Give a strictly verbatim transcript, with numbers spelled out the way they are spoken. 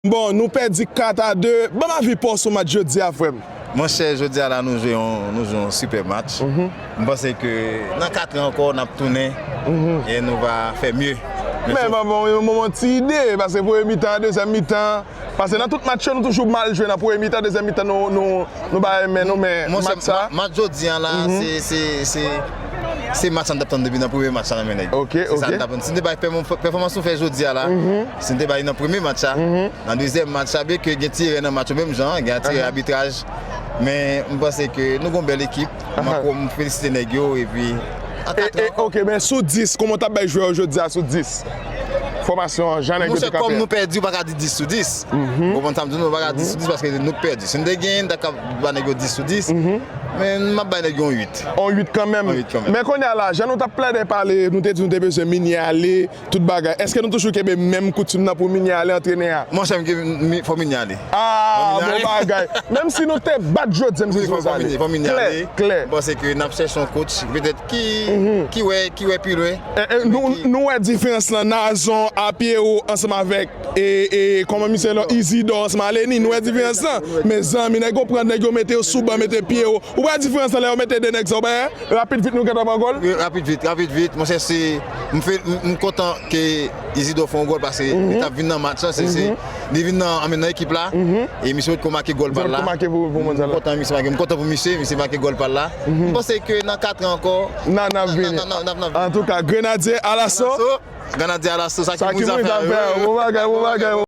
Bon, nou pèdi kat a de. Ban m avi pa w sou match jodi a, frè m. Monchè, jodi a la, nou jwe yon, nou jwe yon sipè match. M panse ke nan kat an ankò, n ap tounen e nou va fè mye. Men bon, bon, yon moman ti ide, paske premye mitan, dezyèm mitan, paske nan tout match yo, nou toujou mal jwe nan premye mitan, dezyèm mitan, nou, nou, nou bay men nou, men match sa. Match jodi a la, se, se, se, se match sa n t ap tann depi nan premye match la nan men nèg. Ok, ok. Se sa n t ap tann. Si n te bay pèfòmans nou fè jodi a la, si n te bay nan premye match la, nan dezyèm match la, byenke gen ti erè nan match yo menm jan, gen ti erè abitraj, men m panse ke nou gen yon bèl ekip. M felisite nèg yo, epi an kat an. Ok, men sou dis, kòman w t ap bay jwè yo jodi a sou dis? Fòmasyon an, jan nèg yo te kanpe. Monchè, kòm nou pèdi, ou pa ka di dis sou dis. Ou konprann sa m di w, nou pa ka di dis sou dis paske nou pèdi. Si n te genyen, n ta ka ba nèg yo dis sou dis. Men m ap bay nèg yo yon uit. Yon uit kanmenm. Yon uit kanmenm. Men kounye a la, jan nou t ap plede pale, nou te di nou te bezwen Meunier ale, tout bagay. Èske nou toujou kenbe menm koutim nan pou Meunier ale antrenè a? Monchè, m gen, mi-, fò Meunier ale. Ah, bon bagay. Menm si nou te bat jodi a, m sipoze ale. Fò Meunier ale. Klè, klè. M panse ke n ap chèche yon coach, petèt ki, ki wè, ki wè pi lwen. E, e, nou, nou wè diferans lan, Nazon, Pierrot, ansanm avèk, e, e, kòman misye lò, Isidor, ansanm a Lenny, nou wè diferans lan. Mezanmi, nèg yo pran, nèg yo mete yo sou ban, mete Pierrot. Ou wè diferans lan lè yo mete de nèg sa, ou wè? Rapid vit nou gentan pran gòl. Wi, rapid vit, rapid vit. Monchè, se, m fè, m, m kontan ke Isidor fè yon gòl paske li t ap vin nan match lan, se, se, li vin nan, anmen nan ekip la. E misye potko make gòl pa l la. Potko make pou, pou Mondial la. M kontan misye make, m kontan pou misye, misye make gòl pa l la. M panse ke nan kat an ankò, n a, n ap vini. Antouka, Grenadye alaso. Grenadye alaso, sa ki mouri zafè. Bon bagay, bon bagay.